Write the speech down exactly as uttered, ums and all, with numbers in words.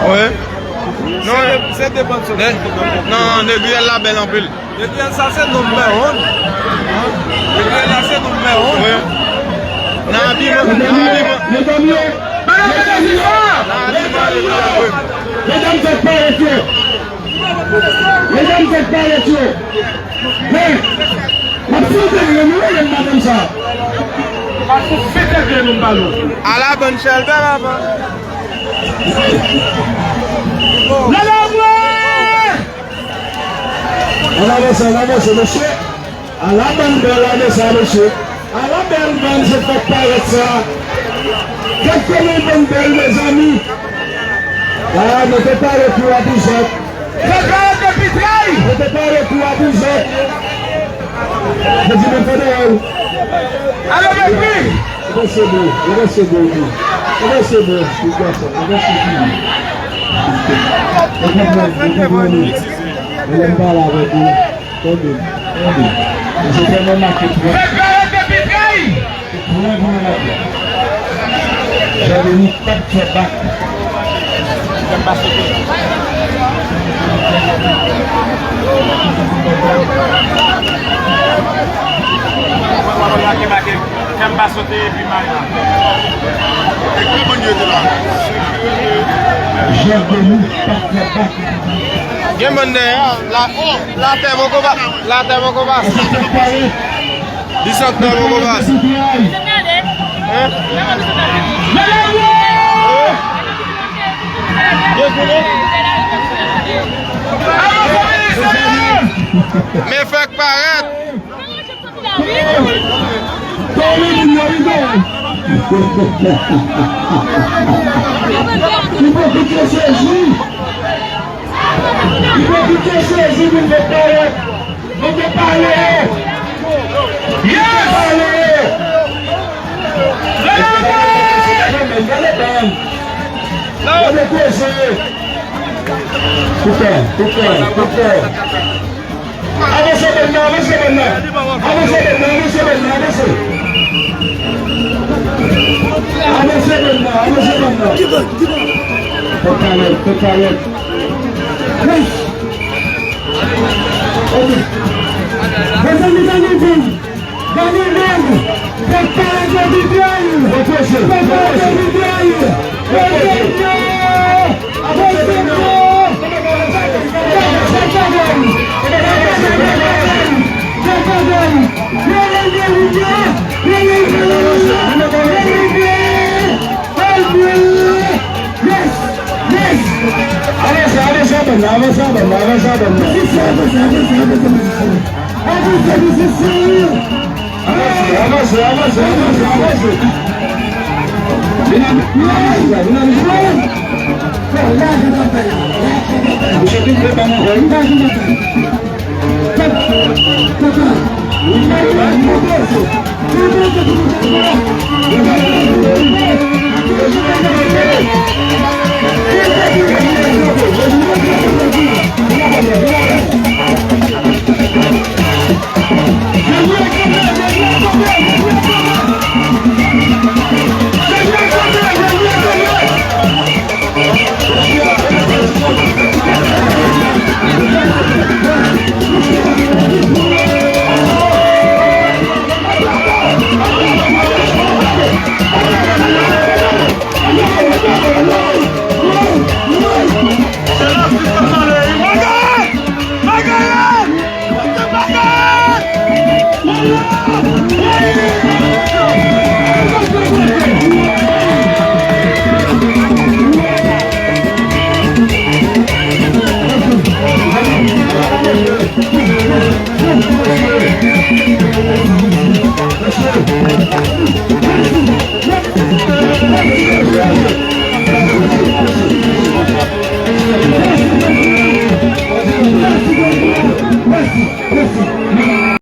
Wi. Non, se de, se de bòn sòti. Non, Negriyèl la bèl anpil. Negriyèl sa se number one. Negriyèl la se number one. Wi. Nan abiman, nan abiman. Medam yo, medam yo, medam yo, medam fèk parèt yo. Medam fèk parèt yo. Men, m ap fete grenn nou, wi, madanm sa. M ap fete grenn nou, m ba nou. Ala bann chèlbè, papa. Lala, mwen! Ann avanse, ann avanse, mesye. Ala bann bèl ane sa, mesye. Ala bèl bann se fèk parèt sa. Gad kòman bann bèl, mezanmi. A, mete pare pou w a pou zòt. Mete pare pou w a pou zòt. Mwen di mwen fè dèyè w. Alo, mèt wi. Avanse bon, avanse bon, wi. Avanse bon, ti gason, avanse bon. Ou konprann, ou konprann. Lè m pale avèk ou, tande, tande. Paske tèlman make pran. Fè parèt depi tray. Pran pou mwen la. Jandeni p ap fè bak. Fè m pa sote. Make, make. Fè m pa sote epi mari la. Jandeni p ap fè bak. Gen bann dèyè a, la, latè poko ba, latè poko ba. Disantè poko ba. Hein? Men fèk parèt. Tande moun yo, wi, tande. Ipokrit yo sezi. Ipokrit yo sezi pou yo parèt. Mete pale yo. Mete pale yo. Gade bann. Gade koze. Poukò, poukò, poukò. Avanse bann nan, avanse bann nan. Avanse bann nan, avanse bann nan, avanse. Avanse bann nan, avanse bann nan. Fè parèt, fè parèt. Wi. Ok. Mezanmi, tande m. Tande m. Fè parèt yo vide yo. Fè parèt yo vide yo. Avanse, avanse, bann nan, avanse, bann nan, avanse, avanse, avanse, avanse. Avanse, avanse, avanse, avanse, avanse. Vin a, vin a, vin a, vin a. Misye te vle ban mwen.